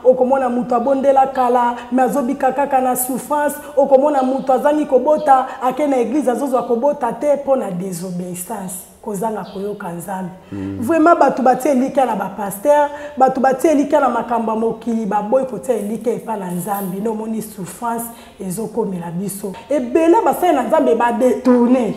Okomona moto abondela kala me azobika kaka na souffrance. Okomona moto azangi kobota, ake na église, azozwa kobota te mpo na désobéissance, kozanga koyoka Nzambe. Vraiment, bato batie elikya na bapasteur, bato batie elikya na makambo ya mokili, baboyi kotia elikya epa na Nzambe. Nde omoni souffrance ezokomela biso ebele. Basali na Nzambe badétourner.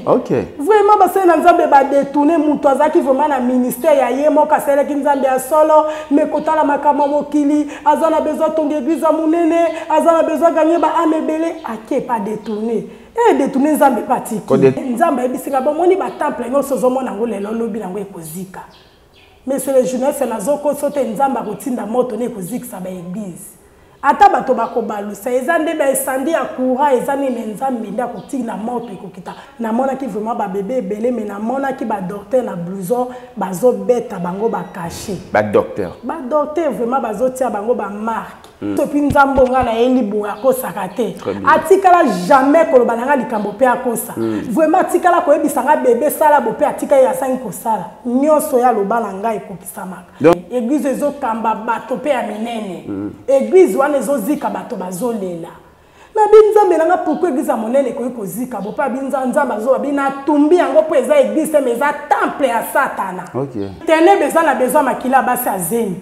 Vraiment, basali na Nzambe badétourner. Moto azalaki vraiment na ministère ya ye moko, asalelaki Nzambe ya solo, me kotala makambo ya mokili, aza na besoin atonga église ya monene, aza na besoin agagner baâmes ebele, ake pa détourner e détourner. Nzambe mpe atiki. Nzambe ayebisinga: bomoni batemple nyonso ozomona yango lelo, lobi yango ekozika. Monsieur le journaliste, nazokoso te. Nzambe akotinda moto ne ekozikisa baéglise. Ata bato bakobalusa, eza nde baincendie ya courant, eza nini, Nzambe nde akotinda moto ekokita. Namonaki vraiment babébé ebele, me namonaki badocteur na blouson bazobeta bango bacachet. Badocteur? Badocteur, vraiment, bazotia bango bamarque. Soki Nzambe nga nayeli boye, akosaka te. Atikala jamais koloba na nga likambo mpe akosa. Vraiment, atikala koyebisa nga bebe sala bo mpe atika ye asangi kosala nyonso oyo aloba na ngai ekokisamaka. Église ezokamba bato mpe ya minene, église wana ezozika, bato bazolela. Nabi: Nzambe nanga, pourquoi église ya monene ekoki kozika bo? Mpe abi Nzambe azoba bi natumbi yango mpo eza église te, mais eza temple ya Satana. Ténèbre eza na besoin makila ya basi azemi.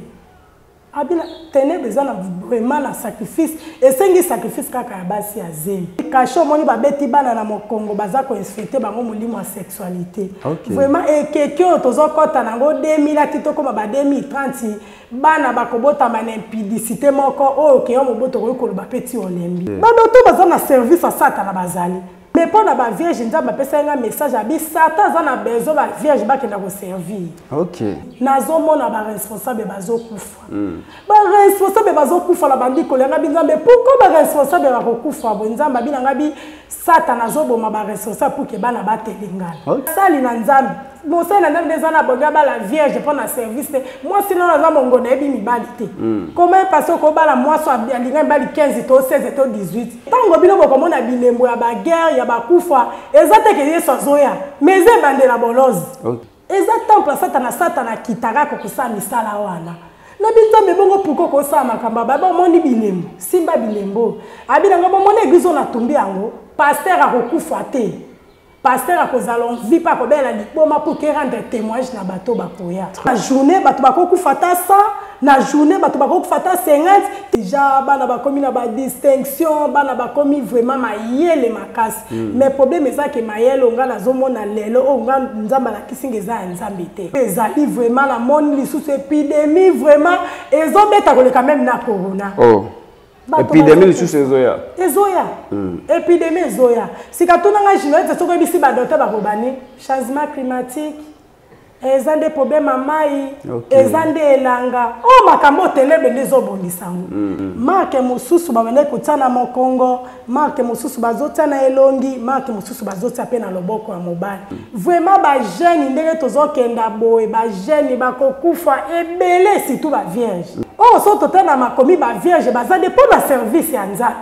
Abina ténèbre eza na vraiment na sacrifice, esengi sacrifice kaka ya basi ya zemi. Cachet omoni babeti bana na mokongo, baza koinfecter bango molimo ya sexualité. Vraiment, ekeke oyo tozokɔta nango 2000 ati tokóma ba 2030, bana bakobotama na impudicité moko oyo okeya moboto okoki koloba mpe ti olembi. Badoto baza na service ya Satana bazali, mais mpo na bavierge, Nzambe apesaki nga message, abi Satan aza na besoin bavierge bakenda koservir. Nazomona baresponsable bazokufa. Baresponsable bazokufa na bandi kolenga bi: Nzambe, pourquoi baresponsable bakokufa boye? Nzambe abi nanga bi Satan azoboma baresponsable pour ke bana batelengana. Sali na Nzambe, mosali na Nzambe nde eza na bongi abala vierge mpo na service te. Mwasi nano aza mongo, nayebi mibali te. Comment parce okobala mwasi alinga mibali 15 to 16 to 18? Ntango bino bokomona bilembo ya baguerre, ya bakufa, eza te ke Yesu azoya, mais eza ebandela bolozi. Eza temple ya Satana. Satana akitaka kokosala misala wana. Nabi: Nzambe, bongo pourquoi kosala makambo aba? Bomoni bilembo, simba bilembo. Abi nango: bomoni église oyo natumbi yango, pasteur akokufa te, pasteur akozala en vie mpe akobela liboma pour ke rendre témoignage na bato bakoya. Na journée bato bakokufa ata 100, na journée bato bakokufa ata 50. Déjà bana bakomi na badistinction, bana bakomi vraiment mayele makasi. Mais problème eza ke mayele oyo nga nazomona lelo, oyo nga Nzambe alakisi nga, eza ya Nzambe te. Ezali vraiment, namoni lisusu épidémie vraiment ezobeta koleka même na corona. Oh. Épidémie lisusu ezoya? Ezoya. Épidémie ezoya. Sika tunanga journaliste, soki oyebisi badocteur, bakobani changement climatique eza nde problème ya mai. Eza nde elanga oyo makambo ténèbre nde ezobongisa yango. Marque mosusu babandaki kotia na mokongo, marque mosusu bazotia na elongi, marque mosusu bazotia mpe na loboko ya mobali. Vraiment, bajeune, ndenge tozokenda boye, bajeune bakokufa ebele, surtout bavierge oyo. So totala na makomi, bavierge baza nde mpo na service ya Nzambe.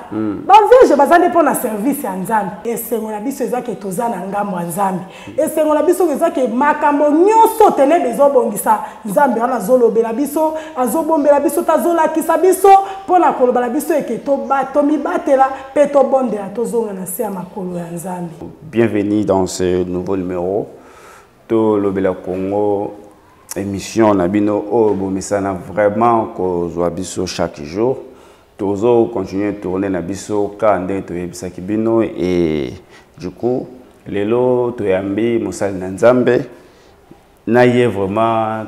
Bavierge baza nde mpo na service ya Nzambe. Esengo na biso eza ke toza na ngambo ya Nzambe. Esengo na biso eza ke makambo nyonso ténèbre ezobongisa, Nzambe wana azolobela biso, azobombela biso te, azolakisa biso mpo na koloba na biso eke tomibatela mpe tobondela, tozonga na se ya makolo ya Nzambe. Bienvenue dans ce nouveau numéro Tolobela Congo, émission na bino oyo bomesana vraiment kozwa biso chaque jour. Tozo continuer tourner na biso ka ndenge toyebisaki bino. Et du coup, lelo toyambi mosali na Nzambe na ye. Vraiment,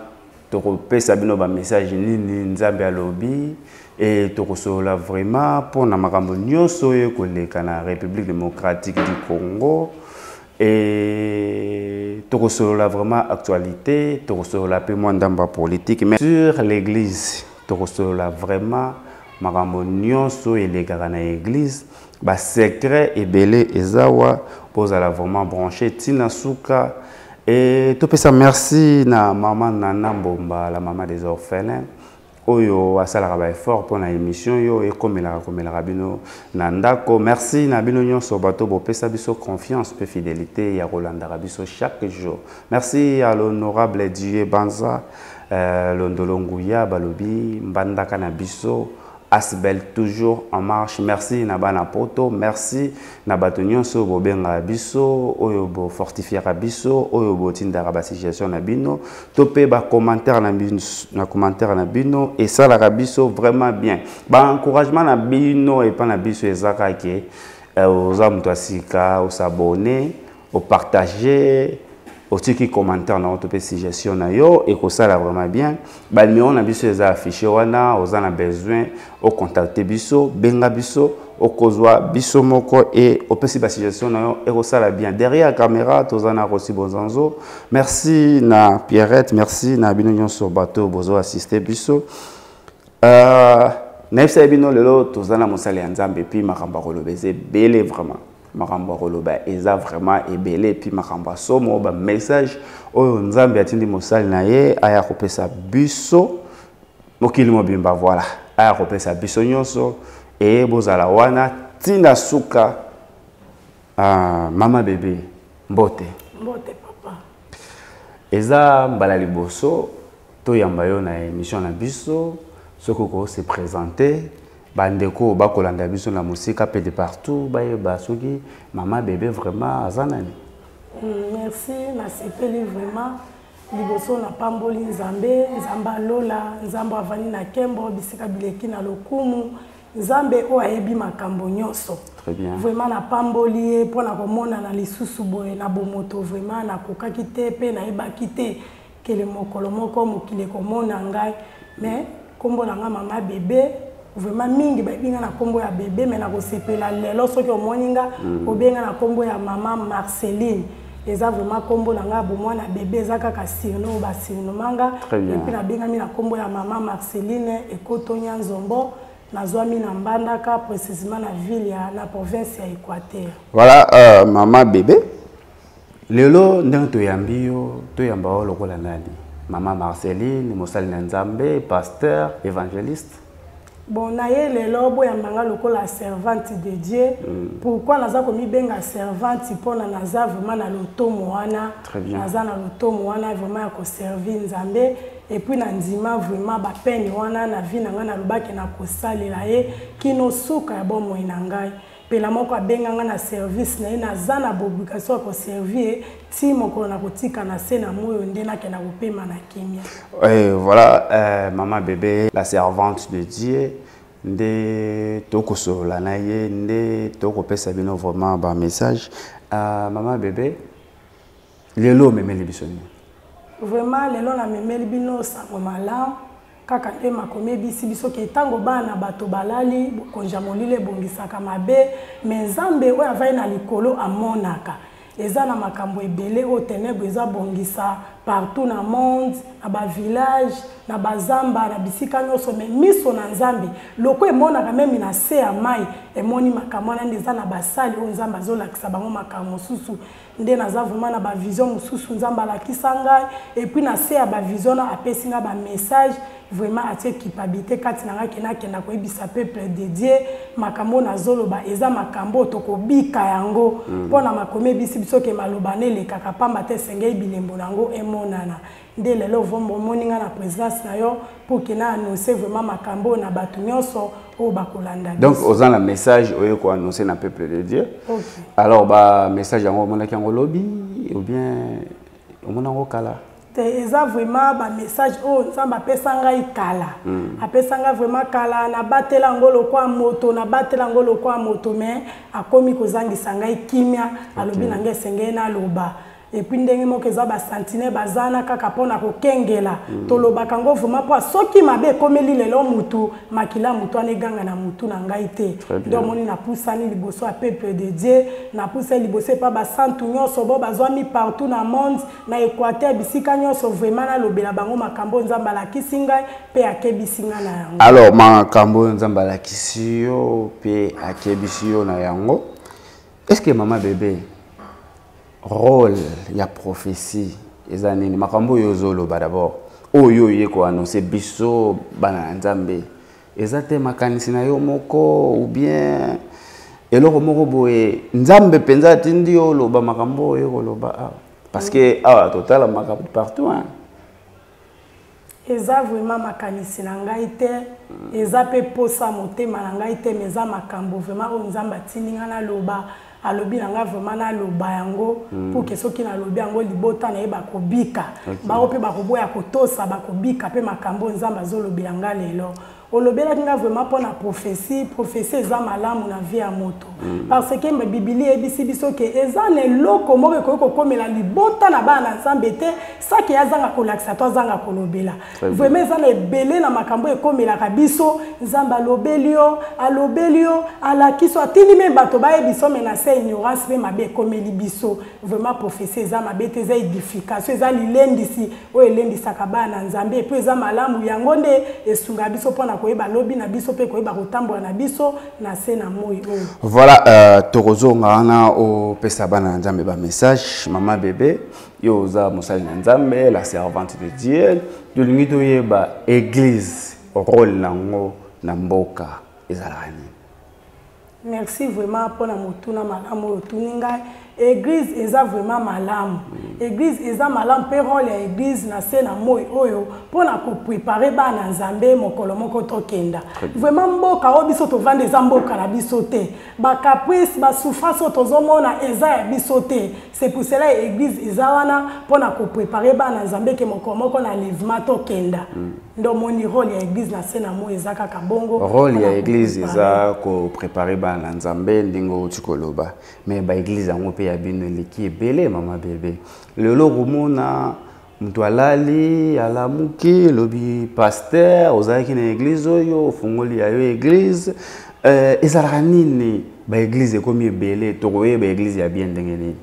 tokopesa bino bamessage nini Nzambe alobi e tokosolola vraiment mpona makambo nyonso oyo ekoleka na République démocratique du Congo. E tokosolola vraiment actualité, tokosolola mpe mwa ndambo ya politique, mais sur l'église tokosolola vraiment makambo nyonso elekaka na église, basecret ebele eza wa. Bozala vraiment branché ntina suka. E topesa merci na mama Nana Mbomba, la mama des orphelins, oyo asalaka baeffort mpona émission oyo ekomelaka komelaka bino na ndako. Merci na bino nyonso bato bopesa biso confiance mpe fidélité ya kolandaka biso chaque jour. Merci à l'honorable Die Banza. Londolo Nguya balobi mbandaka na biso Asbel toujours en marche. Merci na bana poto, merci na bato nyonso bobenga biso, oyo bo fortifiera biso, oyo botindaka ba suggestion na bino, to pe ba commentaire na bino, na commentaire na bino et ça la biso vraiment bien. Ba encouragement na bino et pas na biso ezaka ke oza muto asika, o s'abonner, o partager, otiki commentaire na to pe suggestion na yo et ko sala vraiment bien. Ba numéro na biso eza affiché wana, oza na besoin o contacter biso, benga biso, okozwa biso moko et opesi ba suggestion na yo et ko sala bien. Derrière caméra toza na Rossi Bonzanzo. Merci na Pierrette, merci na bino nyonso bato bozo assister biso. Nayebisa bino lelo toza na mosali ya Nzambe puis makambo ya koloba eza ebele vraiment. Makambo ya koloba eza vraiment ebele puis makambo ya somo ba message oyo Nzambe atindi mosali na ye aya kopesa biso mokili mobimba, voilà, aya kopesa biso nyonso e bozala wana tina suka. Mama bébé, mbote. Mbote papa. Eza mbala liboso toyamba yo na émission na biso, soki oko se présenter bandeko bakolanda biso na mosika pe de partout bayeba soki mama bébé vraiment aza nani. Merci, nasepeli vraiment liboso na pamboli Nzambe, Nzambe alola, Nzambe avandi na kembo bisika bileki na lokumu, Nzambe oyo ayebi makambo nyonso. Très bien. Vraiment na pamboli ye mpona komona na lisusu boye na bomoto, vraiment nakokaki te pe nayebaki te kele mokolo moko mokili ekomona ngai, mais kombo na nga mama bébé vraiment mingi bayebi nga na kombo ya bébé, mais nakosepela lelo soki omoni nga obenga na kombo ya mama Marceline. Eza vraiment kombo na nga bomwana bébé, eza kaka surnom ba surnomanga. Et puis nabengami na kombo ya mama Marceline Ekotonya Nzombo, nazwami na Mbandaka, précisément na ville ya na province ya Équateur. Voilà, mama bébé lelo ndenge toyambi yo, toyamba yo lokola nani? Mama Marceline, mosali na Nzambe, pasteur, évangéliste. Bon, na ye lelo boyambanga lokola servante de Dieu. Pourquoi naza komibenga servante? Mpona naza vraiment na lotomo wana. Naza na lotomo wana vraiment ya koservir Nzambe. Et puis na ndima vraiment ba peine wana na vie na ngai, nalobaki na kosalela ye kino suka ya bomoi na ngai. Pela moko abenganga na service na ye, naza na obligation ya koservir ti mokolo na kotika na se na moyo nde nakenda kopema na kimia. Et voilà, maman bébé, la servante de Dieu, nde tokosolola na ye, nde tokopesa bino vraiment ba message. Maman bébé, lelo omemeli biso nini? Vraiment lelo namemeli bino sango malamu, kaka nde makomi ebisi biso ke ntango bana bato balali, bokonzi ya molili ebongisaka mabe, mais Nzambe oyo avai na likolo amonaka. Eza na makambo ebele oyo ténèbre eza bongisa partout na monde, na ba village, na bazamba, na bisika nyonso, mais miso na Nzambe loko emonaka meme na se ya mai, emoni makambo wana. Nde eza na basali oyo Nzambe azolakisa bango makambo mosusu, nde naza vraiment na ba vision mosusu Nzambe alakisa ngai, et puis na se ya ba vision na apesi nga ba message, vraiment atie culpabilité kati na ngai ke nakenda koyebisa peuple de Dieu makambo nazoloba eza makambo tokobika yango. Mpona makomi ebisi biso ke maloba na elekaka pamba te, esengeli bilembo nango emonana. Nde lelo vombo omoni nga na présidence na yo pour ke na annoncer vraiment makambo na bato nyonso oyo bakolanda. Donc oza na message oyo ko annoncer na peuple de Dieu. Okay. Alors ba message yango omonaki yango lobi ou bien omona yango kala? Te, eza vraiment ba message oyo Nzambe apesa ngai kala. Apesa ngai vraiment kala, nabatela yango lokwa moto, nabatela yango lokwa moto, mais akomi kozangisa ngai kimia, alobi na ngai esengeli naloba. Et puis ndenge moko eza ba sentinelle bazana kaka mpona kokengela. Tolobaka ngo vraiment mpo soki mabe ekomeli lelo mutu, makila mutu wana eganga na mutu na ngai te. Donc moni napusani liboso ya peuple de Dieu, napusani liboso epa basantu nyonso bo bazwami partout na monde, na Équateur, bisika nyonso, vraiment nalobela bango makambo Nzambe alakisi ngai mpe akebisi ngai na yango. Alors makambo Nzambe alakisi yo mpe akebisi yo na yango, est-ce que mama bébé, rôle ya prophétie eza nini? Makambo oyo ozoloba d'abord, oyo oye koannonce biso bana na Nzambe, eza te makanisi na yo moko ou bien eloko moko boye Nzambe mpenza atindi yo oloba makambo oyo koloba awa? Parce que awa totala makambo partout, hein. Eza vraiment makanisi na ngai te, eza pe posa motema na ngai te, mais eza makambo vraiment oyo Nzambe atindi ngai naloba. Alobi na ngai vraiment naloba yango pour que soki nalobi yango, libota na ye bakobika. Bango mpe bakoboya kotosa, bakobika mpe makambo oyo Nzambe azolobela ngai lelo. Olobelaki nga vraiment mpona prophétie. Prophétie eza malamu na vie ya moto, parce que Bibili eyebisi biso ke eza na eloko moko ekoki kokomela libota na bana na Nzambe te saki azanga kolakisa to azanga kolobela. Vraiment, eza na ebele na makambo ekomelaka biso, Nzambe alobeli yo, alobeli yo, alakisi yo, atindi me bato bayebi so, me na se ignorance mpe mabe ekomeli biso. Vraiment, prophétie eza mabe te, eza édification, eza lilendisi oyo elendisaka bana na Nzambe. Et puis eza malamu, yango nde esunga biso mpona koyeba lobi na biso mpe koyeba kotambola na biso na se na moi oyo. Voilà, tokozonga wana opesa bana na Nzambe bamessage. Mama Bebe, yo oza mosali na Nzambe, la servante de Dieu. Tolingi toyeba église, rôle nango na mboka ezalaka nini? Merci vraiment mpona motuna malamu oyo otuni ngai. Église eza vraiment malamu, église eza malamu, mpe rôle ya église na se na moi oyo mpona koprépare bana Nzambe mokolo moko tokenda. Vraiment, mboka oyo biso tovanda eza mboka na biso te. Bacaprice, basouffrance oyo tozomona eza ya biso te. C'est pour cela église eza wana mpona koprépare bana Nzambe ke mokolo moko na enlèvement tokenda. Nde omoni, rôle ya église na se na moi eza kaka bongo. Rôle ya église eza koprépare bana na Nzambe, ndenge outi koloba. Mais baéglise yango mpe ya bino eleki ebele. Mama Bebe, lelo komona moto alali, alamuki, elobi pasteur, ozalaki na église oyo, ofungoli ya yo église, ezalaka nini? Baéglise ekomi ebele, tokoyeba église ya bien ndenge nini?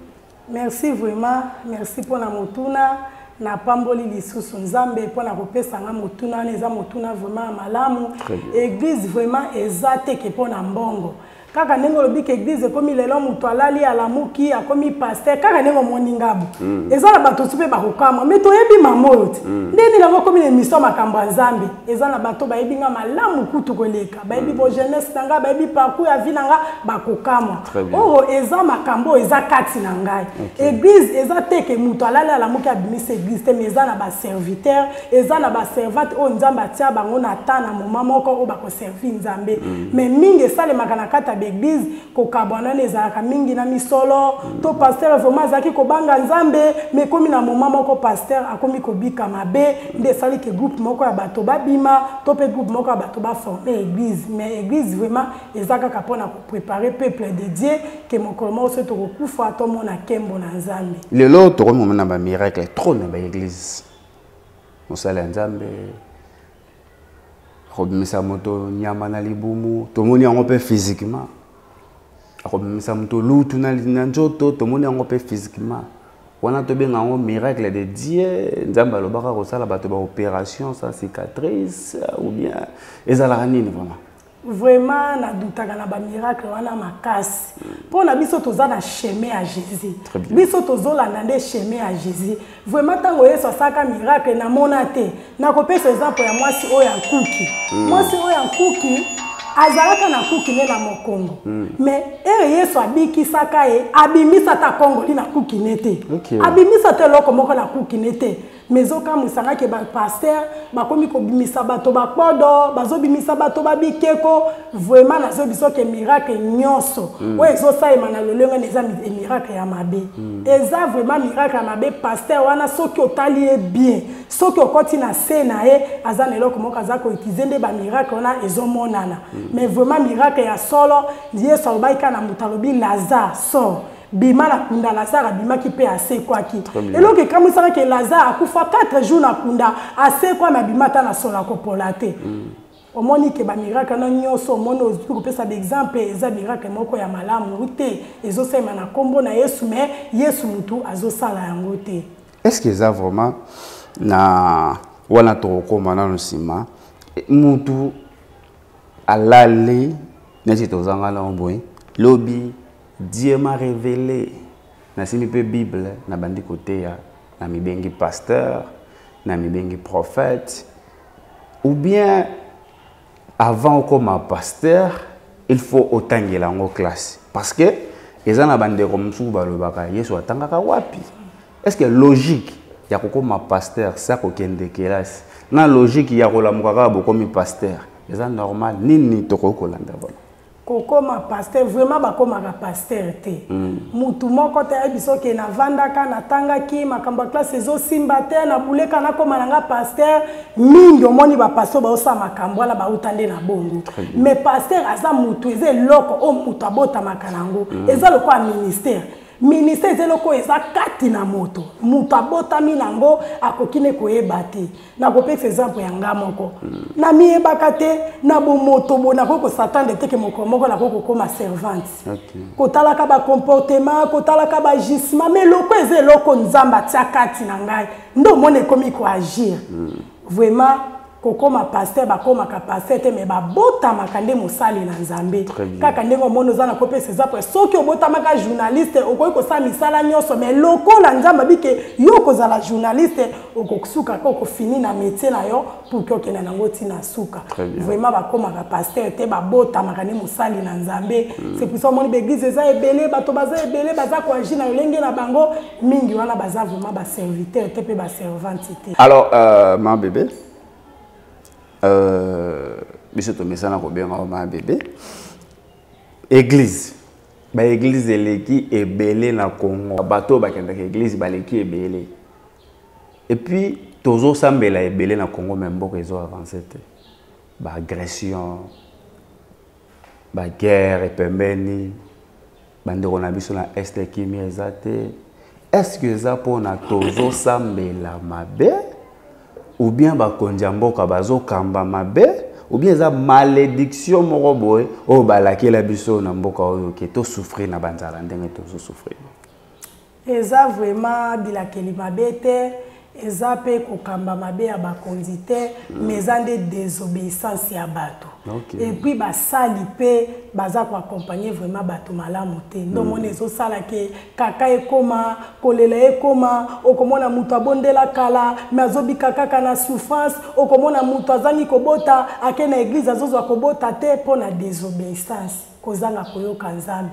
Merci vraiment, merci mpona motuna. Napamboli lisusu Nzambe mpona kopesa nga motuna wana. Eza motuna vraiment ya malamu. Église vraiment eza teke mpona mbongo. Kaka ndenge olobi ke église ekomi lelo, moto alali, alamuki, akomi pasteur. Kaka ndenge omoni ngabo, eza na bato mosusu mpe bakokamwa, me toyebi mama oyo te, ndenge nini yango okomi na émission makambo ya Nzambe. Eza na bato bayebi nga malamu kutu koleka, bayebi bo jeunesse na nga, bayebi parcours ya vie na nga, bakokamwa. Oyo eza makambo oyo eza kati na ngai. Église eza te ke moto alali, alamuki, abimisi église te, mais eza na baserviteur, eza na baservante oyo Nzambe atia bango na temps na moment moko oyo bakoservi Nzambe. Mais mingi esalemaka na kati ya baeglise, kokabwana wana ezalaka mingi na misolo to pasteur vraiment azalaki kobanga Nzambe, mais ekomi na moment moko pasteur akomi kobika mabe, nde esali ke groupe moko ya bato babima to mpe groupe moko ya bato baforme église. Mais église vraiment eza kaka mpona koprépare peuple de Dieu ke mokolo moko soki tokokufa, tomona nkembo na Nzambe. Lelo tokomi komona bamiracle trop na baéglise. Mosala ya Nzambe akobimisa moto nyama na libumu, tomoni yango mpe physiquement. Akobimisa moto lutu na nzoto, tomoni yango mpe physiquement. Wana tobenga yango miracle de Dieu, Nzambe alobaka kosala bato baopération sans cicatrice, ou bien ezalaka nini vraiment? Vraiment, nadutaka na bamiracle wana makasi, mpo na biso toza na chemin ya Jésus. Biso tozolanda nde chemin ya Jésus. Vraiment, ntango Yesu asalaka miracle, namona te. Nakopesa exemple ya mwasi oyo ya nkuki. Mwasi oyo ya nkuki azalaka na nkuki nde na mokongo, mais ere Yesu abikisaka ye, abimisa ata kongoli na nkuki ne te, abimisa te eloko moko na nkuki ne te. Mais ezokamwisanga ke bapasteur bakomi kobimisa bato bakodo, bazobimisa bato babikeko. Vraiment, nazoyebi biso ke miracle nyonso oyo ezosalema na lolenge wana eza miracle ya mabe. Eza vraiment miracle ya mabe. Pasteur wana, soki otali ye bien, soki okoti na se na ye, aza na eloko moko aza koutiliser nde bamiracle wana ezomonana. Mais vraiment, miracle ya solo, Yesu alobaki kaka na moto, alobi: "Lazare, sort, bima na kunda." Lazare abimaki mpe asekwaki. Eloko ekamwisaka ke Lazare akufa 4 jours na kunda, asekwa, me abima ata na solo akopola te. Omoni ke bamiracle wana nyonso omoni, ozwi kopesa baexemple, eza miracle moko ya malamu te. Ezosalema na nkombo na Yesu, mais Yesu mutu azosala yango te. Est ce que eza vraiment na wana? Tokokóma nano nsima. Mutu alali neti tozanga nango boye, lobi Dieu m'a révélé, nasimbi mpe Bible, nabandi koteya, na mibengi pasteur, na mibengi prophète, ou bien avant okoma pasteur, il faut otangela yango classe? Parce que eza na bandeko mosusu balobaka: "Yesu atangaka wapi?" Est ce que logique ya kokoma pasteur sa kokende kelasi? Na logique ya kolamuka kaka bokomi pasteur, eza normal? Nini tokoki kolanda vraiment? Kokoma pasteur, vraiment bakomaka pasteur te. Mutu moko te ayebi soki navandaka, natangaki makambo ya classe, ezosimba te, nabuleka, nakoma na nga pasteur. Mingi omoni bapasteur baosala makambo wana, bauta nde na bongo. Mais pasteur aza mutu, eza eloko oyo mutu abotamaka nango. Eza lokola ministère. Ministère eza eloko oyo eza kati na moto, moto abotami nango, akoki ne koyeba te. Nakopesa exemple ya nga moko. Namiyebaka te na bomoto bo nakoki kos'attendre te ke mokolo moko nakoki kokóma servante. Kotalaka bacomportement, kotalaka baagissement, mais eloko eza eloko Nzambe atia kati na ngai nde omona ekomi koagir. Vraiment, kokóma pasteur, bakomaka pasteur te, mais babotamaka nde mosali na Nzambe. Kaka ndenge omoni oza na kopesa exemple, soki obotamaka journaliste, okoki kosala misala nyonso, mais lokola Nzambe abike yo okozala journaliste, okosuka ka okofini na métier na yo pour ke okende nango ntina suka. Vraiment, bakomaka pasteur te, babotamaka nde mosali na Nzambe. C'est pour ça omoni baéglise eza ebele, bato baza ebele, baza koagir na lolenge na bango. Mingi wana baza vraiment baserviteur te mpe baservante te. Alors ma bébé, biso tomesana kobenga ma bébé. Église, baéglise eleki ebele na Congo, bato oyo bakendaka église baleki ebele, et puis tozosambela ebele na Congo, mais mboka ezo avance te. Baagression, baguerre epembeni, bandeko na biso na Est kimia eza te. Est ce que eza mpona tozosambela mabe, ou bien bakonzi ya mboka bazokamba mabe, ou bien eza malédiction moko boye oyo balakela biso na mboka oyo ke tosouffrir na banzala ndenge tozosouffrir? Eza vraiment bilakeli mabe te, eza mpe kokamba mabe ya bakonzi te, mais eza nde désobéissance ya bato. Et puis basali mpe baza koaccompagne vraiment bato malamu te. Nde omoni ezosala ke kaka ekoma kolela, ekoma okomona moto abondela kala, mais azobika kaka na souffrance. Okomona moto azangi kobota, ake na église, azozwa kobota te mpo na désobéissance, kozanga koyoka Nzambe.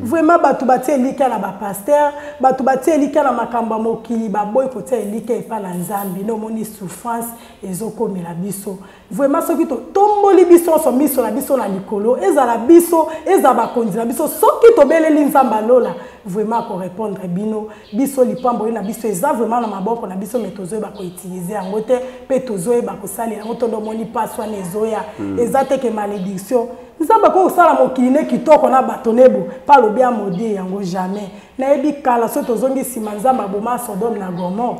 Vraiment, bato batie elikya na bapasteur, bato batie elikya na makambo ya mokili, baboyi kotia elikya epa na Nzambe. Nde omoni souffrance ezokomela biso. Vraiment, soki totomboli biso nyonso miso na biso na likolo, ezala biso, ezala bakonzi na biso, soki tobeleli Nzambe alola, vraiment akorépondre bino biso. Lipamboli na biso eza vraiment na maboko na biso, mais tozoyeba koutiliser yango te mpe tozoyeba kosalela yango to. Nde omoni mpasi wana ezoya. Eza te ke malédiction. Nzambe akoki kosala mokili ne kitoko na bato nebo mpe alobi amaudire yango? Jamais. Nayebi kala, so tozongi nsima, Nzambe aboma Sodome na Gomore.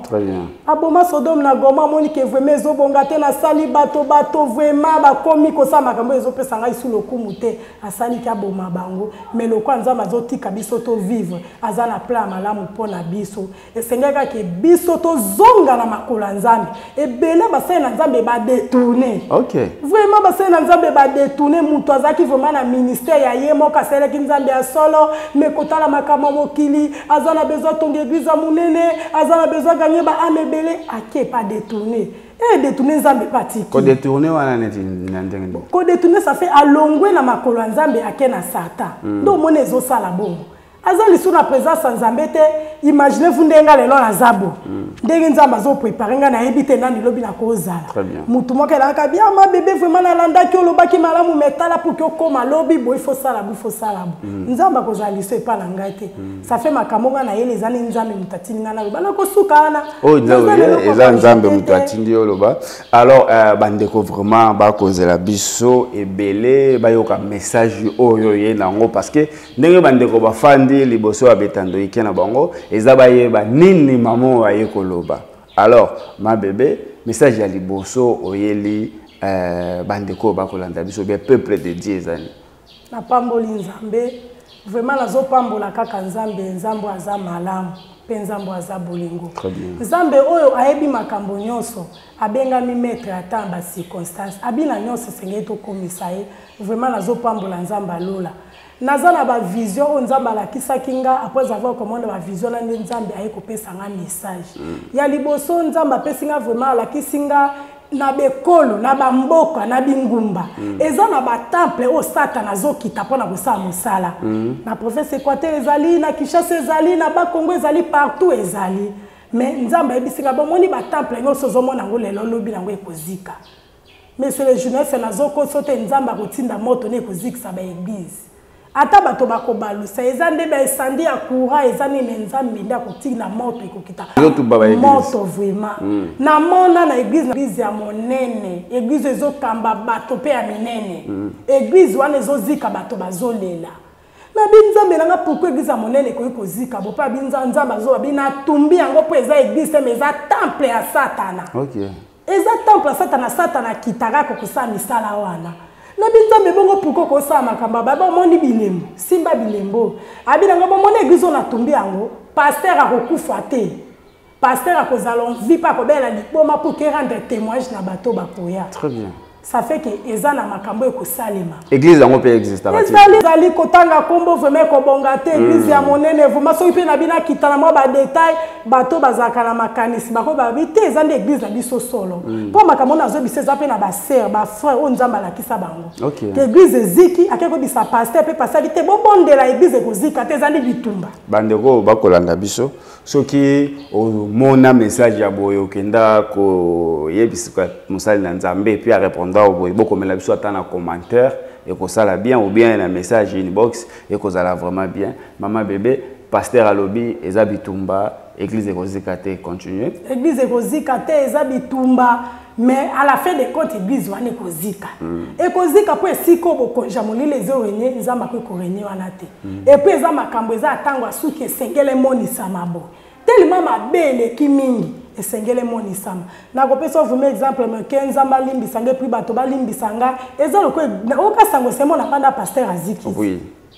Aboma Sodome na Gomore, amoni ke vraiment ezobonga te, nasali bato, bato vraiment bakomi kosala makambo ezopesa ngai su lokumu te, asaliki aboma bango. Mais lokola Nzambe azotika biso tovivre, aza na plan ya malamu mpo na biso. Esengeli kaka biso tozonga na makolo ya Nzambe. Ebele basali na Nzambe badétourner. Vraiment, basali na Nzambe badétourner. Moto azalaki vraiment na ministère ya ye moko, asalelaki Nzambe ya solo, mais kotala makambo ya mokili, aza na besoin atonga église ya monene, aza na besoin gagner baâmes ebele, ake pa détourner e détourner. Nzambe mpe atiki. Kodétourner wana neti na ndenge nini? Kodétourner, ça fait alongwe na makolo ya Nzambe, ake na Satan. Nde omoni ezosala bongo, aza lisu na présence ya Nzambe te. Imagine vous ndenge nga lelo naza bo, ndenge Nzambe azoprépare nga, nayebi te nani lobi nakozala. Mutu moko elakaka bia ma bébé, vraiment nalandaki, olobaki malamu, mais tala, pour ke okóma lobi boye, faut sala bo, faut sala bo. Nzambe akozala liso epa na ngai te. Ça fait makambo nga nayeli, eza nde Nzambe moto atindi ngai naloba, nakosuka wana. Oyo eza Nzambe moto atindi oloba. Alors bandeko vraiment bakozela biso ebele, bayoka message oyo ye nango, parce que ndenge bandeko bafandi liboso ya betando ike na bango, eza bayeba nini mama oyo aye koloba. Alors ma bébé, message ya liboso oyeli bandeko oyo bakolanda biso bien, peuple de Dieu, ezali? Napamboli Nzambe, vraiment nazopambola kaka Nzambe. Nzambe aza malamu mpe Nzambe aza bolingo. Nzambe oyo ayebi makambo nyonso, abengami maître ata bacirconstance abina nyonso, esengeli tokomisa ye. Vraiment nazopambola Nzambe alola. Naza na bavision oyo Nzambe alakisaki nga. Après avoir komona bavision na nde Nzambe aye kopesa nga message. Ya liboso, Nzambe apesi nga vraiment, alakisi nga na bekolo, na bamboka, na bingumba, eza na batemple oyo Satana azokita mpona kosala mosala. Na province Équateur ezali, na Kinshasa ezali, na Bakongo ezali, partout ezali. Mais Nzambe ayebisi nga, bomoni batemple nyonso ozomona yango lelo, lobi nango ekozika. Monsieur le journaliste, nazokoso te, Nzambe akotinda moto ne ekozikisa baeglise. Ata bato bakobalusa, eza nde baesandi ya courant, eza nini, Nzambe nde akotinda moto ekokita. Ezotumba baeglise. Moto vraiment. Namona na église, église ya monene, église ezokamba bato mpe ya minene. Église wana ezozika, bato bazolela. Nabi Nzambe nanga, pourquoi église ya monene ekoki kozika bo? Mpe abi Nzambe azoba bi natumbi yango mpo eza église te, mais eza temple ya Satana. Eza temple ya Satana. Satana akitaka kokosala misala wana. Nabi Nzambe, bongo pourquoi kosala makambo aba? Bomoni bilembo, simba bilembo. Abi nango, bomoni église oyo natumbi yango, pasteur akokufa te, pasteur akozala en vie mpe akobela liboma pour que rendre témoignage na bato bakoya. Très bien. Ça fait que eza na makambo ekosalema. Église yango mpe existaka? Ezali kotanga nkombo vraiment ekobonga te. Église ya monene vraiment, soki mpe na bino akita na mwa badetail, bato bazalaka na makanisi bako babi te, eza nde église na biso solo. Mpo makambo oyo nazobisa eza mpe na basœur, bafrère oyo Nzambe alakisa bango ke église eziki, ake koyebisa pasteur, mpe pasteur te, bobondela, église ekozika te, eza nde bitumba. Bandeko oyo bakolanda biso, soki omona message ya boye, okenda koyebisa mosali na Nzambe, puis arépondre boye, bokomela biso ata na commentaire, ekosala bien, ou bien na message inbox, ekozala vraiment bien. Mama Bebe, pasteur alobi eza bitumba, église ekozika te. Continue. Église ekozika te, eza bitumba, mais à la fin des comptes église wana ekozika. Ekozika mpo esika oyo bokonzi ya molili ezorégner, Nzambe akoki korégner wana te. Et puis eza makambo eza ntango asuki, esengeli emonisama boye. Telema mabe eleki mingi, esengeli emonisama. Nakopesa vraiment exemple moke, Nzambe alimbisa ngai, puis bato balimbisa ngai. Eza lokola okasango semo na panda pasteur aziki.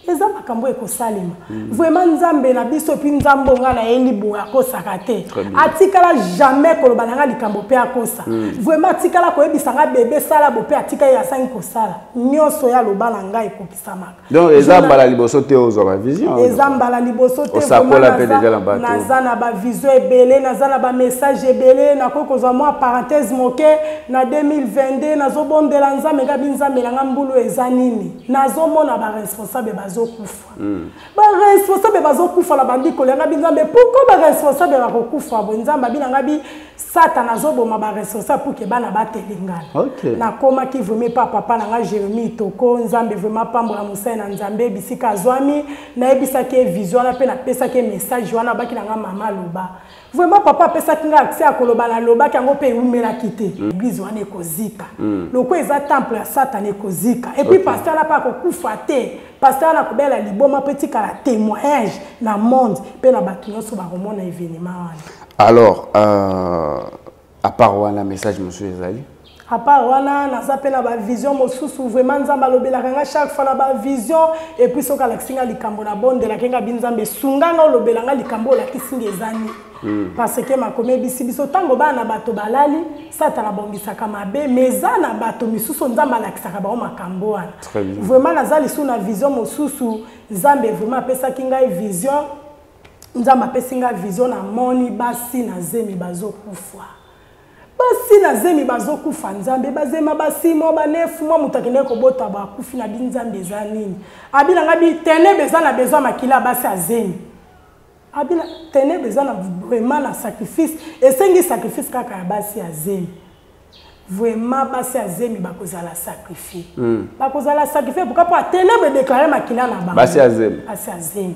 Eza makambo ekosalema. Vraiment Nzambe na biso, et puis Nzambe ngai nayeli boye akosaka te. Atikala jamais koloba na ngai likambo mpe akosa. Vraiment atikala koyebisa ngai bebe sala bo mpe atika ye asangi kosala. Nyonso ye aloba na ngai ekokisamaka. Donc eza mbala liboso te ozwa bavision? Eza mbala liboso te. Osakola mpe déjà na bato? Naza na bavision ebele, naza na bamessage ebele. Nakoki kozwa mwa parenthèse moke. Na 2022 nazobondela Nzambe, ngabi Nzambe nanga, mbulu eza nini? Nazomona baresponsable bazokufa. Baresponsable bazokufa na bandi kolenga bi Nzambe, pourquoi baresponsable bakokufa boye? Nzambe abi nanga bi Satana azoboma baresponsable pour que bana batelengana. Nakomaki vraiment pa papa na nga Jérémie Toko, Nzambe vraiment pambola mosali na Nzambe bisika azwami. Nayebisaki ye vision wana mpe napesaki ye message wana. Abaki na nga, mama aloba. Vraiment papa apesaki nga accès ya koloba, nalobaki yango mpe ewumelaki te. Église wana ekozika. Lokola eza temple ya Satana, ekozika. Et puis pasteur wana mpe akokufa te, pasteur wana akobela liboma mpe etikala témoignage na monde mpe na bato nyonso bakomona événement wana. Alors à part wana, message mosusu ezali? À part wana, naza mpe na bavision mosusu. Vraiment Nzambe alobelaka nga chaque fois na bavision. Et puis soki alakisi nga likambo, nabondelaki nga bi Nzambe esunga nga, olobela nga likambo olakisi nga eza nini? Parce que makomi ebisi biso, ntango bana na bato balali, Satana abongisaka mabe. Mais eza na bato misusu Nzambe alakisaka bango makambo wana. Vraiment naza lisusu na vision mosusu. Nzambe vraiment apesaki ngai vision, Nzambe apesi ngai vision, namoni basi na zemi bazokufa, basi na zemi bazokufa. Nzambe, bazema ba 6 mois, ba 9 mois, moto akendeki kobota bakufi. Na bi Nzambe, eza nini? Abi na ngai bi ténèbre eza na besoin makila ya basi azemi. Abi ténèbre eza na vraiment na sacrifice, esengi sacrifice kaka ya basi ya zemi. Vraiment basi ya zemi bakozala sacrifié. Bakozala sacrifié pourquoi? Mpo ténèbre déclaré makila na bango. Basi ya zemi. Basi ya zemi.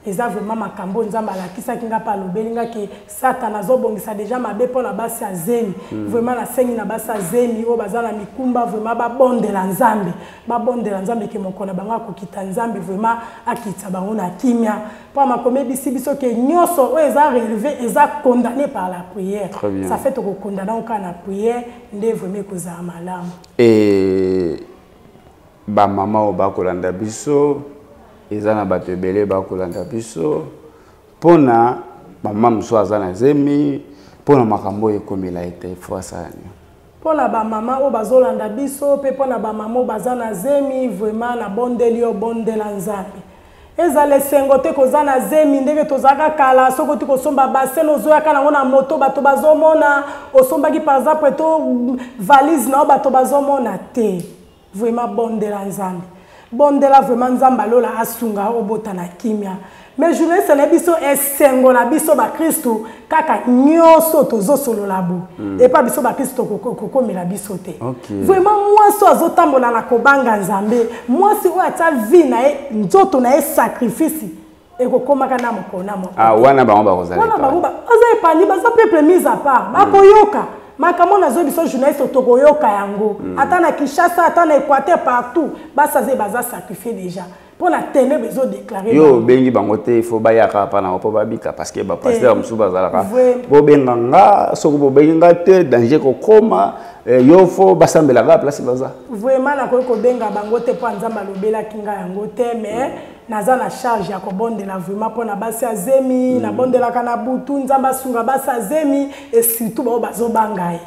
Eza vraiment makambo Nzambe alakisaki nga mpe alobeli nga ke Satana azobongisa déjà mabe mpo na basi ya zemi. Vraiment nasengi na basi ya zemi oyo baza na mikumba, vraiment babondela Nzambe, babondela Nzambe ke mokolo na bango akokita, Nzambe vraiment akitisa bango na kimia, mpo makomi ebisi biso ke nyonso oyo eza relevé eza condamné par la prière. Ça fait tokokondamner yango kaka na prière nde vraiment ekozala malamu. E bamama oyo bakolanda biso, eza na bato ebele bakolanda biso, mpona mama mosusu aza na zemi, mpona makambo oyo ekomela ye te, faut asala nini? Mpona bamama oyo bazolanda biso mpe mpona bamama oyo baza na zemi, vraiment nabondeli yo, bondela Nzambe. Ezala esengo te koza na zemi ndenge tozalaka kala. Soki oti kosomba bassin, ozoyaka nango na moto, bato bazomona osombaki par exemple to valise na yo, bato bazomona te. Vraiment bondela Nzambe. Bondela vraiment Nzambe alola asunga obota na kimia. Mais journaliste na biso esengo na biso bakristu kaka nyonso tozosolola bo epa biso bakristu tokokomela biso te. Vraiment mwasi oyo azotambola na kobanga Nzambe, mwasi oyo atia vie na ye, nzoto na ye sacrifice, ekokomaka na mokolo na mokolo. Ah, wana bango bakozala wana bango baza epani, baza peuple mise à part, bakoyoka makambo nazo biso journaliste tokoyoka yango. Ata na Kinshasa, ata na Équateur, partout basaze baza sacrifié déjà mpo na ténèbre ezodéclare. Yo obengi bango te, il faut bayaka pa nango mpo babika, parce que bapasteur mosusu bazalaka bobenga nga, soki bobengi nga te, danger kokoma yo, fo basambelaka place baza. Vraiment nakoki kobenga bango te mpo Nzambe alobelaki nga yango te, mais naza na charge ya kobondela vraiment mpo na basi ya zemi. Nabondelaka na butu, Nzambe asunga basi ya zemi et surtout bao bazobanga ye.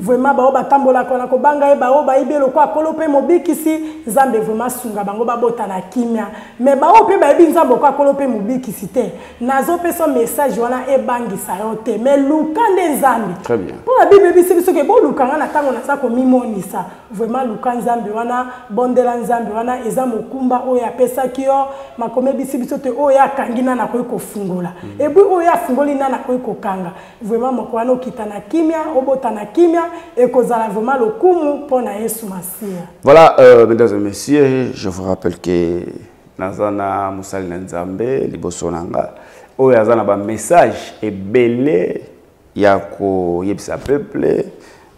Vraiment bao batambolaka na kobanga ye, bao bayebi eloko akolo mpe mobikisi, Nzambe vraiment asunga bango babota na kimia. Mais bao mpe bayebi Nzambe oko akolo mpe mobikisi te, nazopesa message wana ebangisa yo te, mais luka nde Nzambe. Mpo na Bible ebisi biso ke boluka nga na ntango naza komimonisa. Vraiment luka Nzambe wana, bondela Nzambe wana, eza mokumba oyo apesaki yo. Makomi ebisi biso te oyo akangi nani akoki kofungola, ebui oyo afungoli nani akoki kokanga. Vraiment moko wana okita na kimia, obota na kimia, ekozala vraiment lokumu mpo na Yesu Masiya. Voilà, mesdames et messieurs, je vous rappelle que naza na mosali na Nzambe liboso na nga oyo aza na bamessage ebele ya koyebisa peuple,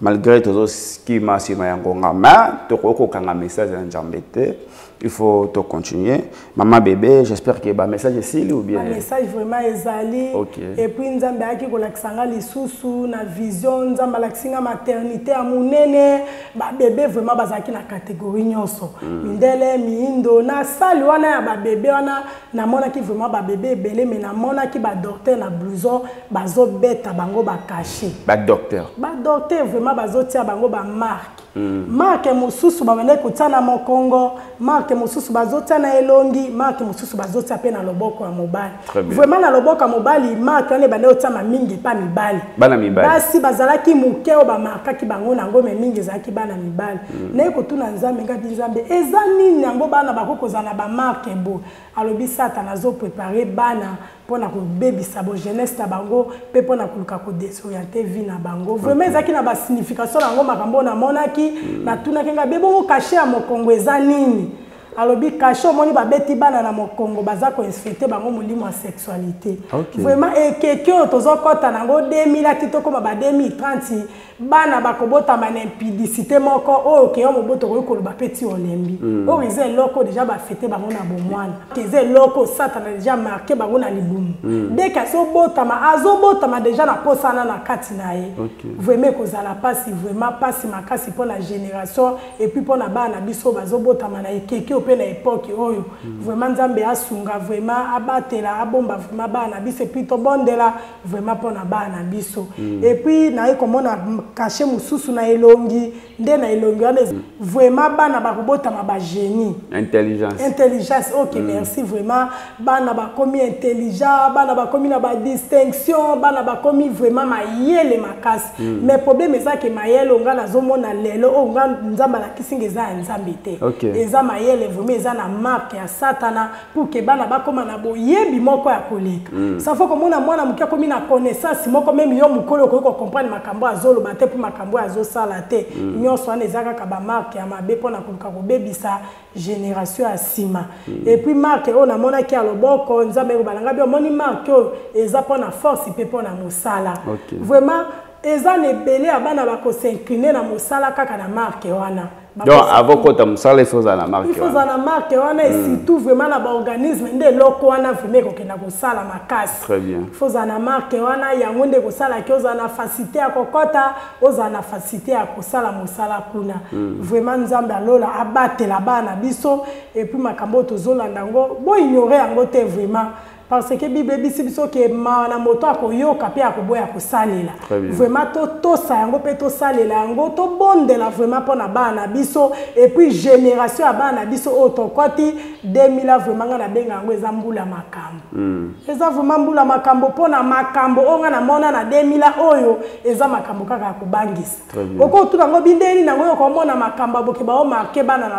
malgré tozokima nsima ya ngonga, mais tokoki kokanga message ya Nzambe te, il faut tocontinuer. Mama Bébé, j'espère que bamessage esili ou bien? Message vraiment ezali. Et puis Nzambe ayaki kolakisa nga lisusu na vision, Nzambe alakisi nga maternité ya monene, babebe vraiment bazalaki na catégorie nyonso, mindele, miindo. Na sali wana ya babebe wana, namonaki vraiment babebe ebele, mais namonaki badocteur na blouson bazobeta bango bacachet. Badocteur? Badocteur vraiment bazotia bango bamarque. Marque mosusu babandaki kotia na mokongo, marque mosusu bazotia na elongi, marque mosusu bazotia mpe na loboko ya mobali. Vraiment na loboko ya mobali, marque wana ebandaki kotiama mingi epa mibali. Bana mibali. Basi bazalaki moke oyo bamarkaki bango nango, mais mingi ezalaki bana mibali. Naye kotuna Nzambe, ngabi Nzambe, eza nini yango bana bakoki kozala na bamarque boye? Alobi Satana azoprépare bana mpona kobebisa bo jeunesse na bango mpe mpona koluka kodésorienter vie na bango. Vraiment ezalaki na basignification na yango makambo oyo namonaki. Natunaki ngai bebongo cachet ya mokongo eza nini? Alobi cachet omoni babeti bana na mokongo, baza koinfecter bango molimo ya sexualité. Vraiment ekeke oyo tozokɔta nango 2000 ati tokóma ba 2030, bana bakobotama na impudicité moko oyo okeya moboto okoki koloba mpe ti olembi. Oyo eza eloko déjà bafete bango na bomwana, eza eloko Satana déjà marqué bango na libumu. Dès que azobotama, azobotama déjà na posana na kati na ye. Vraiment ekozala mpasi, vraiment mpasi makasi mpo na génération et puis mpo na bana na biso bazobotama na ekeke oyo mpe na époque oyo. Vraiment Nzambe asunga, vraiment abatela, abomba vraiment bana na biso, et puis tobondela vraiment mpo na bana na biso. Et puis naye komona cachet mosusu na elongi nde na elongi wana vraiment bana bakobotama bagénie. Intelligence. Intelligence, ok. Merci. Vraiment bana bakomi intelligent, bana bakomi na badistinction, bana bakomi vraiment mayele makasi. Mais problème eza ke mayele oyo nga nazomona lelo, oyo nga Nzambe alakisi nga, eza ya Nzambe te. Eza mayele vraiment eza na marque ya Satana pour ke bana bakóma na boyebi moko ya koleka. Ça faut komona mwana moke akomi na connaissance moko, même yo mokolo okoki kocomprendre makambo azoloba te mpo makambo oyo azosala te. Nyonso wana eza kaka bamarque ya mabe mpona koluka kobebisa génération ya nsima. Et puis marque oyo namonaki ya loboko, Nzambe ekobalanga bi omoni marque oyo eza mpona force mpe mpona mosala. Vraiment eza na ebele ya bana bakos'incliner na mosala kaka na marque wana. Donc avant kota mosala, il faut ozala na marque. Il faut ozala na marque wana, et surtout vraiment na baorganisme nde eloko wana vraiment ekokenda kosala makasi. Très bien. Il faut ozala na marque wana, yango nde ekosalaki ozala na facilité ya kokɔta, ozala na facilité ya kosala mosala kuna. Vraiment Nzambe alola abatela bana na biso. Et puis makambo oyo tozolanda yango, boignore yango te vraiment. Parce que Bible ebisi biso ke mawa na moto akoyoka mpe akoboya kosalela. Vraiment totosa yango mpe tosalela yango, tobondela vraiment mpo na bana na biso et puis génération ya bana na biso oyo tokoti 2000. Vraiment nga nabenga yango eza mbula makambo. Eza vraiment mbula makambo mpo na makambo oyo nga namona na 2000 oyo, eza makambo kaka ya kobangisa. Okotuna yango bindeni nango, oyo komona makambo aboke baomarquer bana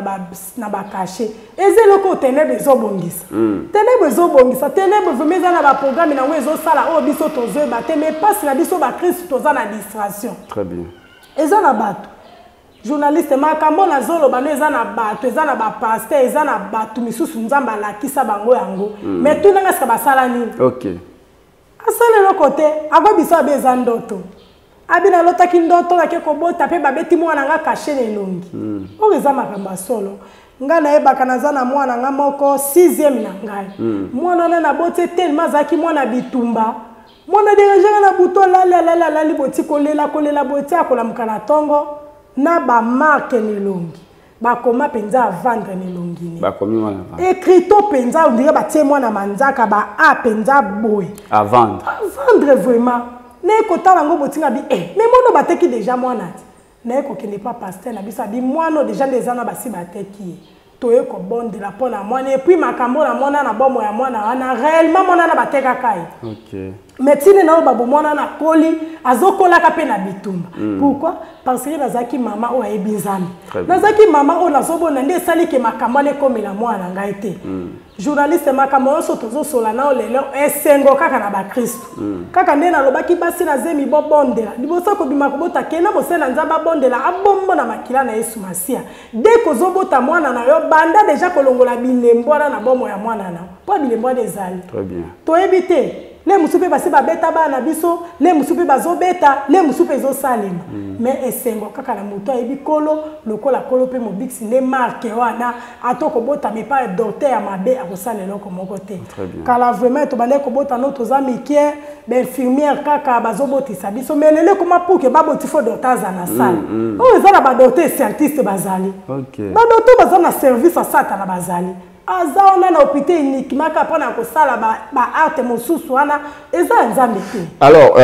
na bacachets, eza eloko oyo ténèbre ezobongisa. Ténèbre ezobongisa, ténèbre vraiment eza na baprogramme nango ezosala oyo biso tozoyeba te, mais mpasi na biso bakristu toza na distraction. Très bien. Eza na bato, journaliste, makambo nazoloba no, eza na bato, eza na bapasteur, eza na bato misusu Nzambe alakisa bango yango, mais tunanga sika basala nini? Asala eloko te. Akoyebisa abe eza ndoto, abi nalotaki ndoto nake kobota mpe babeti mwana nga cachet na elongi. Oyo eza makambo ya solo. Ngai nayebaka naza na mwana nga moko, sixième na ngai. Mwana wana naboti tellement azalaki mwana bitumba, mwana dérangeaka na butu, alali, alali, alali, boti kolela, kolela, boti akolamuka na ntongo na bamarques na elongi, bakoma mpenza à vendre na elongi ne. Bakomi mwana. Écriteau mpenza, on dirait batie mwana manzaka ba a mpenza boye. À vendre. À vendre vraiment. Naye kotala yango, botinga bi eh, mais mwana bateki déjà mwana ti. Naye kokende pa pasteur na biso, abi mwana déjà nde eza na basi bateki ye. Toye kobondela mpo na mwana et puis makambo na mwana na bomoi ya mwana wana, réellement mwana wana batekaka ye. Mais ntina na oyo babo mwana wana akoli, azokolaka mpe na bitumba. Pourquoi? Parce que nazalaki mama oyo ayebi Nzambe, nazalaki mama oyo nazobona nde esali ke makambo wana ekomela mwana na ngai te. Journaliste, makambo nyonso tozosola nao lelo, esengo kaka na bakristu. Kaka nde nalobaki, basi na zemi bobondela liboso kobima kobota, kenda mosali na Nzambe abondela, abombo na makila na Yesu Masiya. De kozobota mwana na yo, banda déjà kolongola bilembo wana na bomoi ya mwana na, mpo bilembo wana ezali. Toyebi te, le mosusu mpe basi babeta bana na biso, le mosusu mpe bazobeta, le mosusu mpe ezosalema. Mais esengo kaka na moto ayebi Kolo lokola Kolo mpe mobikisi, nde marque wana, ata okobotama epai ya docteur ya mabe, akosala eloko moko te. Kala vraiment tobandaki kobota no toza mike, bainfirmière kaka bazobotisa biso, mais lelo ekoma pour ke baboti, faut docteur aza na salle. Oyo eza na badocteur scientiste bazali, badocteur baza na service ya Satana, bazali aza wana na hôpital uniquement kaka mpona kosala baacte mosusu wana eza ya Nzambe te. Alors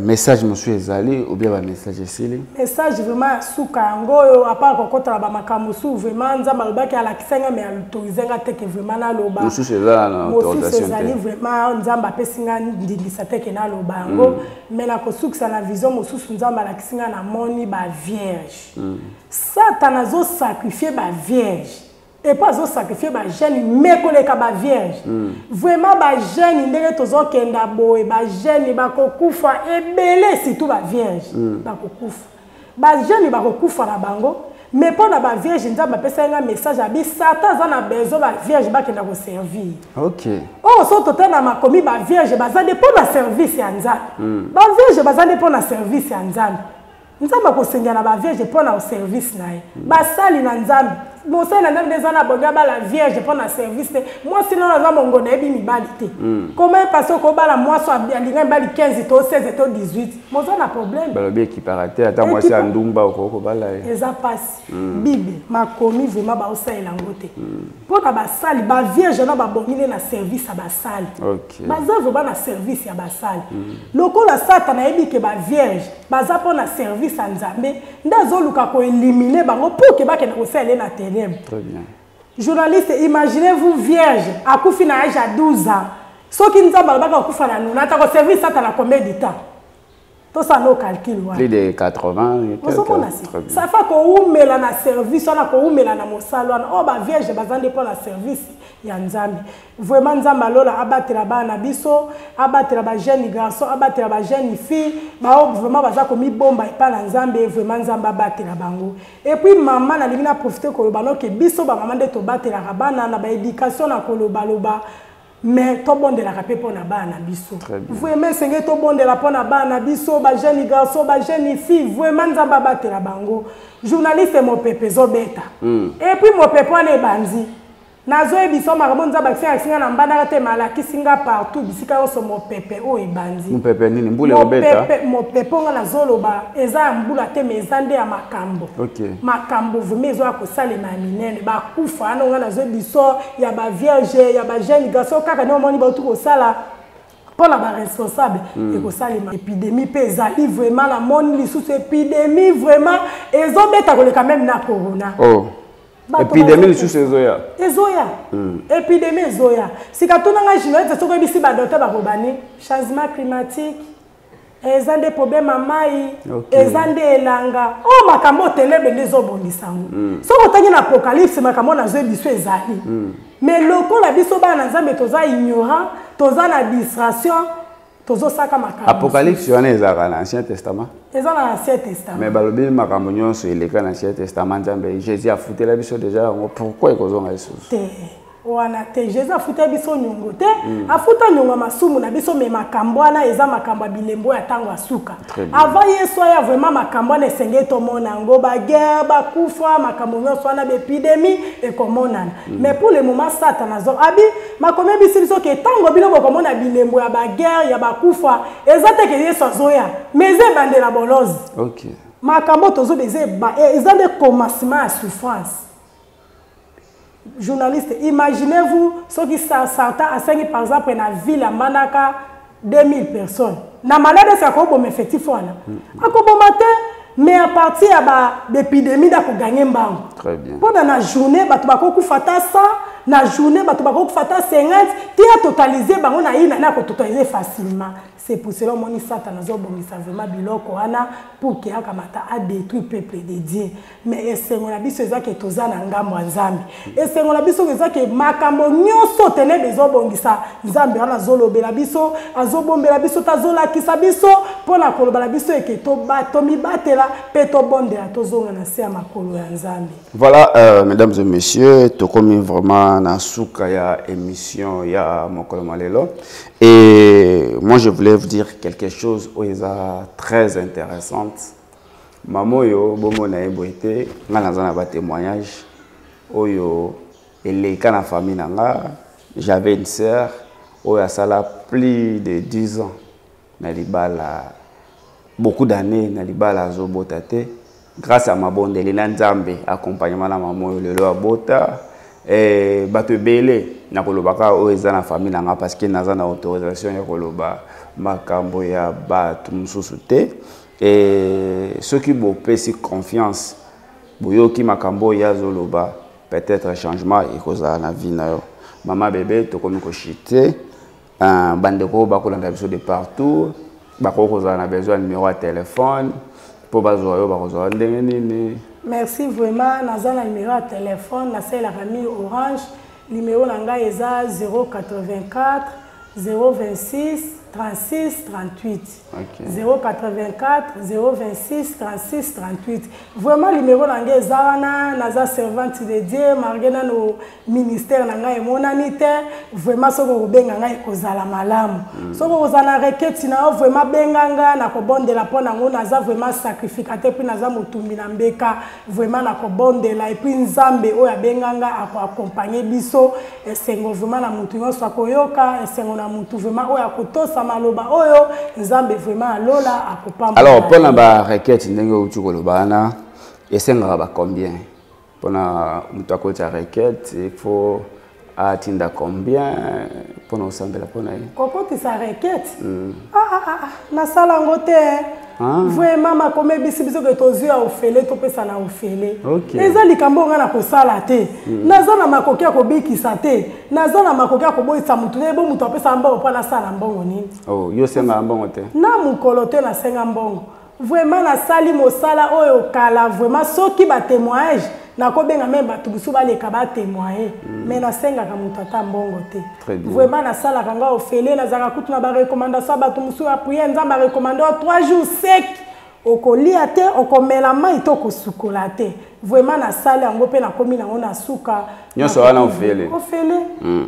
message mosusu ezali ou bien bamessage esili? Message vraiment ya suka yango oyo, à part kokɔtala bamakambo mosusu, vraiment Nzambe alobaki, alakisa nga, mais autorise nga te ke vraiment naloba. Mosusu eza na Mosusu ezali vraiment Nzambe apesi nga ndingisa te ke naloba yango. Mais nakosukisa na vision mosusu Nzambe alakisi nga. Namoni bavierge. Satana azosacrifier bavierge et puis azosacrifier bajeune, mais koleka bavierge. Vraiment bajeune, ndenge tozokenda boye, bajeune bakokufa ebele, surtout bavierge. Bakokufa, bajeune bakokufa na bango. Mais mpo na bavierge, Nzambe apesaki nga message, abi Satan aza na besoin bavierge bakenda koservir. Oyo so totala na makomi, bavierge baza nde mpo na service ya Nzambe. Bavierge baza nde mpo na service ya Nzambe. Nzambe akosengela na bavierge mpo na service na ye. Basali na Nzambe, mosali na Nzambe nde eza na bongi abala vierge mpo na service te. Mwasi nano aza mongo, nayebi mibali te. Comment parce okobala mwasi alinga mibali 15 to 16 to 18, moza na problème. Balobi ekipaka te, ata mwasi ya ndumba okoki kobala ye. Eza mpasi. Bible, makomi vraiment baosalela yango te. Mpo na basali, bavierge na babongi nde na service ya basali. Baza vraiment na service ya basali. Lokola Satana ayebi ke bavierge baza mpo na service ya Nzambe, nde azoluka koéliminer bango pour ke bakende kosalela ye na ténèbre. Très bien. Journaliste, imaginez-vous vierge akufi na âge ya 12 ans. Soki Nzambe alobaka akufa na nuna, ata koservir Satana combien de temps? Tosala no calcul wana. Plus de 80 et quelques. Ozomona si Très bien. ça fa koumela na service wana, koumela na mosala wana oyo bavierge baza nde mpo na service ya Nzambe. Vraiment Nzambe alola abatela bana na biso, abatela bajeune garçon, abatela bajeune fille bao vraiment baza komibomba epai na Nzambe. Vraiment Nzambe abatela bango. Et puis mama, nalingi na profite koloba noke biso bamama nde tobatelaka bana na baéducation na kolobaloba, mais tobondelaka mpe mpo na bana na biso. Très bien. Vraiment esengeli tobondela mpo na bana na biso, bajeune garçon, bajeune fille. Vraiment Nzambe abatela bango. Journaliste, mopepe ezobeta. Et puis mopepe wana ebandi. Nazoyebisa makambo Nzambe akisi nga na Mbandaka te, malakisi nga partout bisika nyonso mopepe oyo ebandi. Mopepe nini? Mbula ekobeta? Mopepe nga nazoloba eza ya mbula te, mais eza nde ya makambo. Makambo vraiment ezoya kosalema ya minene, bakufa wana nga nazoyebisa ya bavierge, ya bajeune garçon, kaka nde omoni bauti kosala mpona baresponsable. Ekosalema épidémie mpe ezali vraiment, namoni lisusu épidémie vraiment ezobeta koleka même na corona. Oh. Épidémie lisusu ezoya? Ezoya. Épidémie ezoya. Sika tunanga journaliste, soki oyebisi badocteur, bakobani changement climatique eza nde problème ya mai, eza nde elanga oyo makambo otelebe nde ezobongisa yango. Soki otangi na Apocalypse, makambo nazoyebi biso ezali. Mais lokola biso bana na Nzambe toza ignorant, toza na distraction, tozosaka makambo. Apocalypse wana ezalaka na Ancien Testament? Eza na Ancien Testament. Mais balobi makambo nyonso eleka na Ancien Testament, Nzambe, Jésus afutela biso déjà yango. Pourquoi ekozonga lisusu? Te, wana te. Jésus afuta biso niongo te. Afuta niongo ya masumu na biso, mais makambo wana eza makambo ya bilembo ya ntango ya suka. Avant Yesu aya, vraiment makambo wana esengeli tomona yango, baguerre, bakufa, makambo nyonso wana, baépidémie ekomonana. Mais pour le moment, Satan azo abi makomi ebisi biso ke ntango bino bokomona bilembo ya baguerre, ya bakufa, eza te ke Yesu azoya, mais eza ebandela bolozi. Makambo tozoba eza nde commencement ya souffrance. Journaliste, imaginez-vous soki Satan asengi par exemple na ville ya Mbandaka 2000 personnes na malade, esi akoboma effectif wana? Akoboma te, mais à partir ya baépidémie nde akoganye mbango. Mpona na journée bato bakokufa ata 100, na journée bato bakokufa ata 50, ti atotalize bango na ye nani akototalize facilement. C'est pour cela omoni Satan azobongisa vraiment biloko wana pour ke akamata adétruire peuple de Dieu. Mais esengo na biso eza ke toza na ngambo ya Nzambe. Esengo na biso eza ke makambo nyonso ténèbre ezobongisa, Nzambe wana azolobela biso, azobombela biso te, azolakisa biso mpona koloba na biso eke tomibatela mpe tobondela, tozonga na se ya makolo ya Nzambe. Voilà, mesdames et messieurs, tokomi vraiment na suka ya émission ya mokolo malelo. Et moi, je voulais vous dire quelque chose oyo eza très intéressante. Mama oyo bomona ye boye te, nga naza na batémoignage oyo eleka na famille na nga. J'avais une sœur oyo asala plus de 10 ans na libala, beaucoup d'années na libala, azobota te. Grâce à mabondeli na Nzambe, accompagnement na mama oyo, lelo abota. Bato ebele, nakolobaka oyo eza na famille na nga parce que naza na autorisation ya koloba makambo ya bato mosusu te. Soki bopesi confiance, boyoki makambo oyo azoloba, peut-être changement ekozala na vie na yo. Mama Bebe, tokomi koshite. Bandeko oyo bakolanda biso de partout, bakoki kozala na besoin ya numéro ya téléphone mpo bazwa yo, bakozwa ndenge nini? Merci. Vraiment naza na numéro ya téléphone, nasalelaka mi Orange. Numéro na ngai eza 084 026 36 38. 084 026 36 38, vraiment numéro na ngai eza wana. Naza servante de Dieu, malgré nano ministère na ngai emonani te. Vraiment soki okobenga ngai ekozala malamu. Soki okozala na requête na yo, vraiment benga nga, nakobondela mpo nango. Naza vraiment sacrificateur mpe naza motumbi na mbeka. Vraiment nakobondela et puis Nzambe oyo abenga nga akoaccompagne biso. Esengo vraiment na motu nyonso akoyoka, esengo na motu vraiment oyo akotosa maloba oyo, Nzambe vraiment alola akopambola. Alors, mpona barequête, ndenge outi koloba wana, esengaka bacombien mpona moto akota requête? Il faut atinda combien mpona osambela mpona ye? Kokotisa requête? Ah, ah, ah, nasala yango te. Vraiment makomi ebisi biso ke tozwi ya ofele, topesa na ofele. Eza likambo oyo ngai na kosala te. Naza na makoki ya kobikisa te, naza na makoki ya koboyisa motu te. Bo moto apesaka mbongo mpo nasala mbongo nini? Oh, yo osengaka mbongo te? Na mokolo te nasenga mbongo. Vraiment nasali mosala oyo kala. Vraiment soki batémoignage, nakobenga même bato mosusu baleka batémoigne, mais nasengaka moto ata mbongo te. Vraiment nasalaka nga ofele. Nazalaka kutu na barecommandation ya bato mosusu ya prière. Nzambe arecommande oyo 3 jours sec, okolia te, okomela mai te, okosukola te. Vraiment nasali yango mpe nakomi nango na suka. Nyonso wana ofele? Ofele.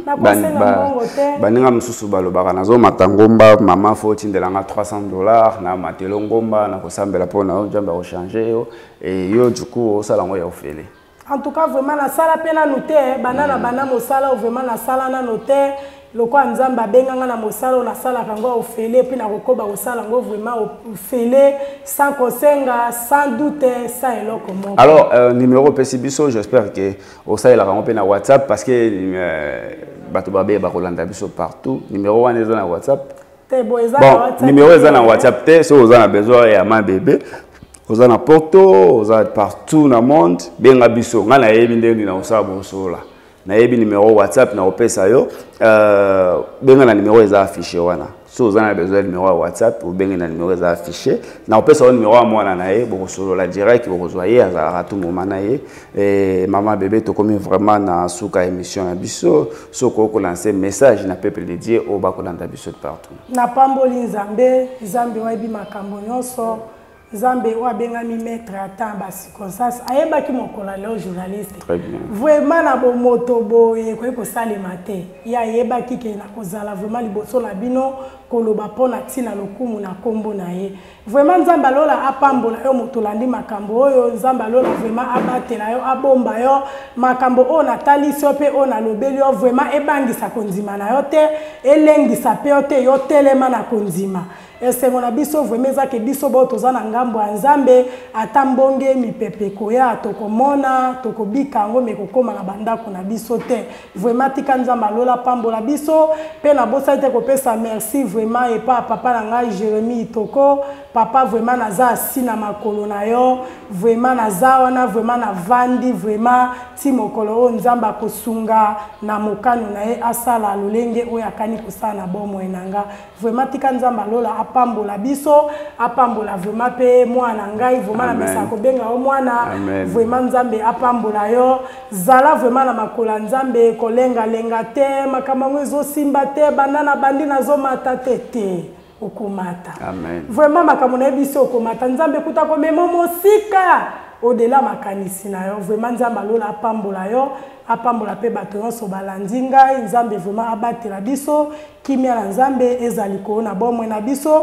Nakosenga mbongo te. Baninga mosusu balobaka: nazomata ngomba, mama, faut otindelanga 300 $, na matelo ngomba, nakosambela mpo na yo, Nzambe akochange yo. E yo, du coup, osala yango ya ofele? En tout cas, vraiment nasala mpe nanu te, banda na banda mosala oyo, vraiment nasala nanu te. Lokola Nzambe abenganga na mosala oyo, nasalaka yango ofele, mpe nakokoba kosala yango vraiment ofele, sans kosenga, sans doute, sans eloko moko. Alors numéro opesi biso, j'espère que osalelaka yango mpe na WhatsApp, parce que bato babe bakolanda biso partout. Numéro wana eza na WhatsApp? Te, bo eza na Bon, WhatsApp numéro eza na te. WhatsApp te. Soki oza na besoin ya ma bébé, oza na Porto, oza partout na monde, benga biso. Ngai nayebi ndenge nini nakosala bosola, nayebi numéro WhatsApp na kopesa yo. Benga na numéro eza affiché wana. So oza na besoin ya numéro ya WhatsApp, obenge na numéro eza affiché. Na kopesa yo numéro ya mwana na ye, bokosolola direct, bokozwa ye, azalaka tout moment na ye. Mama bébé, tokomi vraiment na suka émission na biso. Soki okolancer message na peuple de Dieu oyo bakolanda biso de partout. Napamboli Nzambe, Nzambe oyebi makambo nyonso, Nzambe oyo abengami maître ata bacirconstance, ayebaki mokolo ya leo, journaliste. Très bien. Vraiment na bomoto boye ekoki kosalema te. Ye ayebaki ke na kozala vraiment liboso na bino, koloba mpo na ntina lokumu na nkombo na ye. Vraiment Nzambe alola apambola yo, moto olandi makambo oyo. Nzambe alola vraiment abatela yo, abomba yo. Makambo oyo natalisi yo mpe oyo nalobeli yo, vraiment ebangisa kondima na yo te, elengisa mpe yo te. Yo telema na kondima. Esengo na biso vraiment eza ke biso bao toza na ngambo ya Nzambe. Ata mbonge mipepe ekoya, tokomona, tokobika yango, me kokóma na bandako na biso te. Vraiment tika Nzambe alola pambola biso. Mpe nabosani te kopesa merci vraiment epa ya papa na ngai Jérémi Itoko. Papa, vraiment naza asi na makolo na yo, vraiment naza wana, vraiment navandi vraiment ti mokolo oyo Nzambe akosunga na mokano na ye, asala lolenge oyo akani kosala na bomoi na nga. Vraiment tika Nzambe alola apambola biso, apambola vraiment mpe mwana na ngai. Vraiment namesaka kobenga yo mwana. Amen. Vraiment Nzambe apambola yo. Zala vraiment na makolo ya Nzambe, kolengalenga te. Makambo yango ezosimba te, banda na bandi nazomata te, te, okomata. Amen. Vraiment makambo nayebi so okomata, Nzambe kuta komema mosika au-delà makanisi na yo. Vraiment Nzambe alola apambola yo, apambola mpe bato nyonso balandi ngai. Nzambe vraiment abatela biso, kimia na Nzambe eza likolo na bomoi na biso.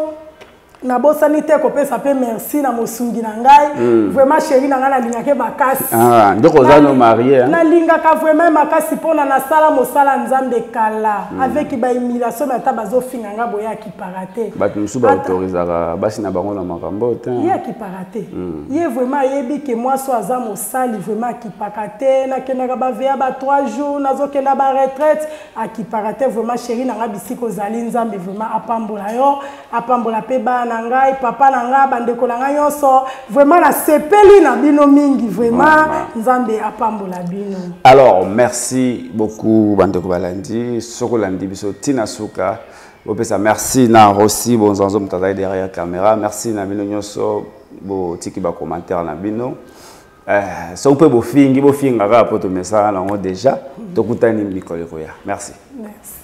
Nabosani te kopesa mpe merci na mosungi na ngai, vraiment chéri na ngai, nalingaki makasi. Ah, ndeko oza no marié, hein? Nalingaka vraiment makasi mpona nasala mosala Nzambe kala avec bahumiliation, me ata bazofinga nga boye, akipaka te. Bato mosusu baautorisaka basi na bango na makambo te. Ye akipaka te. Ye vraiment ayebi ke mwasi oyo aza mosali, vraiment akipaka te. Nakendaka baveillées ba 3 jours, nazokenda baretraite, akipaka te. Vraiment chéri na ngai, bisika ozali, Nzambe vraiment apambola yo, apambola mpe bana na ngai, papa na ngai, bandeko na ngai nyonso. Vraiment nasepeli na bino mingi vraiment. Nzambe apambola bino. Alors merci beaucoup, bandeko balandi. Soki olandi biso ntina suka, opesa merci na Rossi Bonzanzo, moto azali derrière caméra. Merci na bino nyonso botiki bacommentaire na bino. Soki mpe bofingi, bofinga kaka, mpo tomesala nango déjà. Tokutani mikolo ekoya. Merci. Merci.